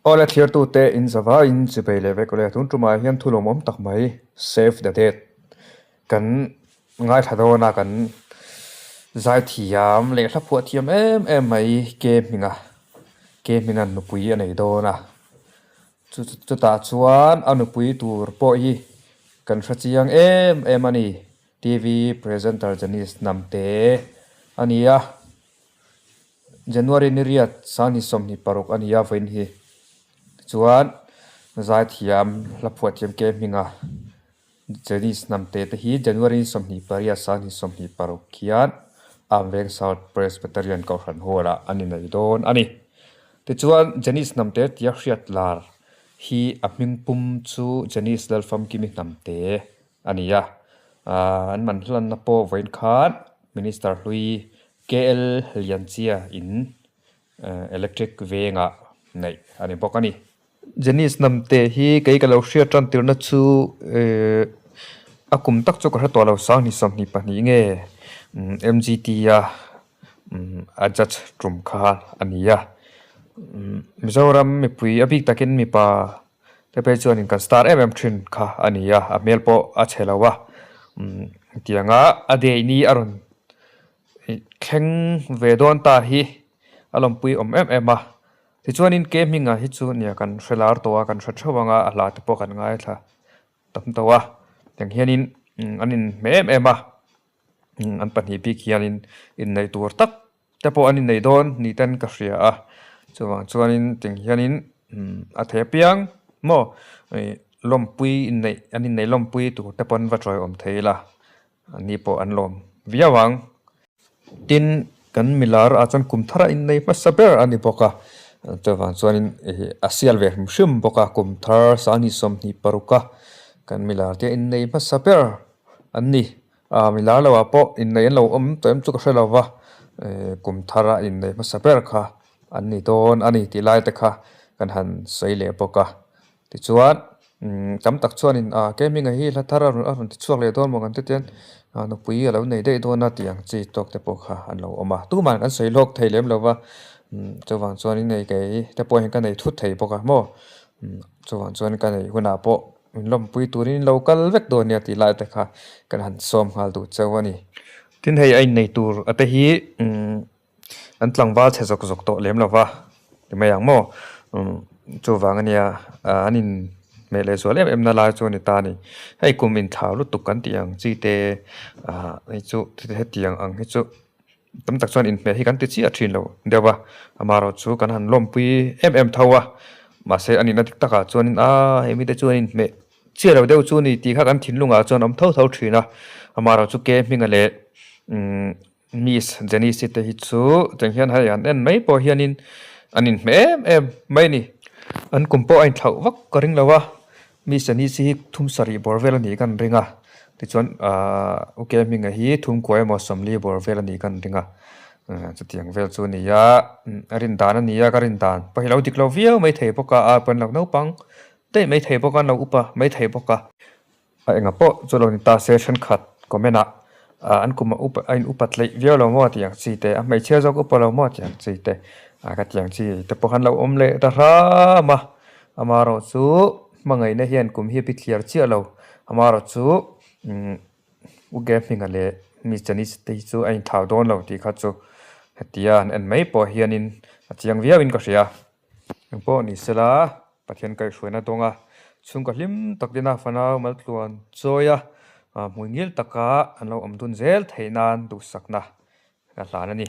Awle thliartute in zavaiin chibei leh vek ule. Tun tumah hian thu lawmawm tak mai Save the Date kan ngaithla dawn a, kan zaithiam leh hla phuah thiam em em mai Ke Hminga, Ke Hminga'n nupui a nei dawn a. Chu chutah chuan a nupui tur pawh hi kan hre chiang em em a ni. TV presenter Janice Hnamte a ni a. January ni riat Sanghni 26 a ni a vawiin hi. Tichuan zaithiam hla phuahthiam ke hminga Janice Hnamte te hi January ni 28 Sanghni 26 khian Amveng South Presbyterian Kohhran Hall ah an inei dawn a ni. Tichuan Janice Hnamte tia hriat lar hi a hming pum chu Janice Lalfamkimi Hnamte a ni a. An man hlanna pawh vawiin khan Minister hlui KL Lianchia in electric vengah neih a ni bawk a ni. Janice Hnamte hi kei ka lo hriat tan tirna chu a kum tak chu ka hre tawh lo, Sanghni 22 nge MGT a a judge tum kha a ni a. Mizoram mipui a bik takin mipa te phei chuanin kan star em em thin kha a ni a, a hmel pawh a chhe lo a, hetianga a dei ni a rawn thleng ve dawn ta hi a lawmpui awm em em a, tichuanin ke hmingah hi chu nia kan hre lar tawh a, kan hre theuh ang a, a hla te pawh kan ngaithla tam tawh a, tiang hianin an inhmeh em em a, an pahnih bik hianin inneih tur tak te pawh an innei dawn ni ten ka hria a, chuvang chuanin tiang hianin a thei apiang maw ih lawmpui inneih an inneih lawmpui tur te pawn va tawiawm thei ila Anni pawh an lawm viau ang. Tin, kan milar ah chuan kum thar a innei hmasa ber a ni bawk a, chuvang chuanin a sial ve hrim hrim bawk a, kum thar Sanghni 26 a kan milar te innei hmasa ber an ni. Ah milar lo ah pawh innei an lo awm tawh em chu ka hre lo va, kum thar a innei hmasa ber kha an ni dawn a ni tih lai te kha kan han sawi leh bawk a. Tichuan tam tak chuanin ah Kei hminga hi hla thar a rawn ti chhuak leh dawn maw kan ti tian nupui a lo nei daih dawn a tih ang chi tawk te pawh kha an lo awm a. Tumah kan sawi hlawk thei lem lo va, chuvang chuanin hei kei te pawh hian ka nei thut thei bawk a maw. Chuvang chuan ka nei hunah pawh min lawmpui turin lo kal vek dawn nia tih lai te kha kan han sawm nghal duh chauh a ni. Tin hei a innei tur a te hi An tlangval chhe zawk zawk tawh lem lo va ti mai ang maw chuvang a nia an in hmeh leh zual em em na lai chu a ni ta a ni hei kum inthlau lutuk kan tih ang chi te ah hei chu hetiang ang hi chu tam tak chuan inhmeh hi kan ti chiah thin lo deuh a amaherawhchu kan han lawmpui em em tho a mahse a nihna dik takah chuanin aaa hei mite chuan inhmeh chiah lo deuh chu a ni tih kha kan thinlungah chuan a awm tho tho thin a amaherawhchu ke hminga leh umm. Miss Janice te hi chu tiang hian hei an en mai pawh hianin an inhmeh em em mai a ni. An kum pawh a inthlauh vak ka ring lo a, Miss Janice hi thum sarih bawr vel a nih kan ring a, tichuan ahh U Ke Hminga hi thum kuai emaw sawmli bawr vel a nih kan ring a, chutiang vel chu a ni a, a rin dan a ni a ka rin dan pawh hi lo dik lo viau mai thei bawk a, a pawn lo naupang daih mai thei bawk a, an lo upa mai thei bawk a. A enga pawh chu lo ni ta se thenkhat comment ah an kum a upa a in upat hleih viau lo maw tih ang chi te a hmeichhia zawk upa lo maw tih ang chi te ah ka tih ang chi te pawh khan lo awm leh ta hram a amaherawhchu hmangaihna hian kum hi a bi thliar chiah lo amaherawhchu umm U Ge Hminga leh Miss Janice te hi chu a inthlau dawn lo tih kha chu hetia an en mai pawh hianin a chiang viauin ka hria. Engpawh ni sela, Pathian kaihhruaina dawnga chhungkaw hlim tak dina fanau maltluan chawia hmui ngil taka an lo awm dun zel theih nan duhsakna ka hlan a ni.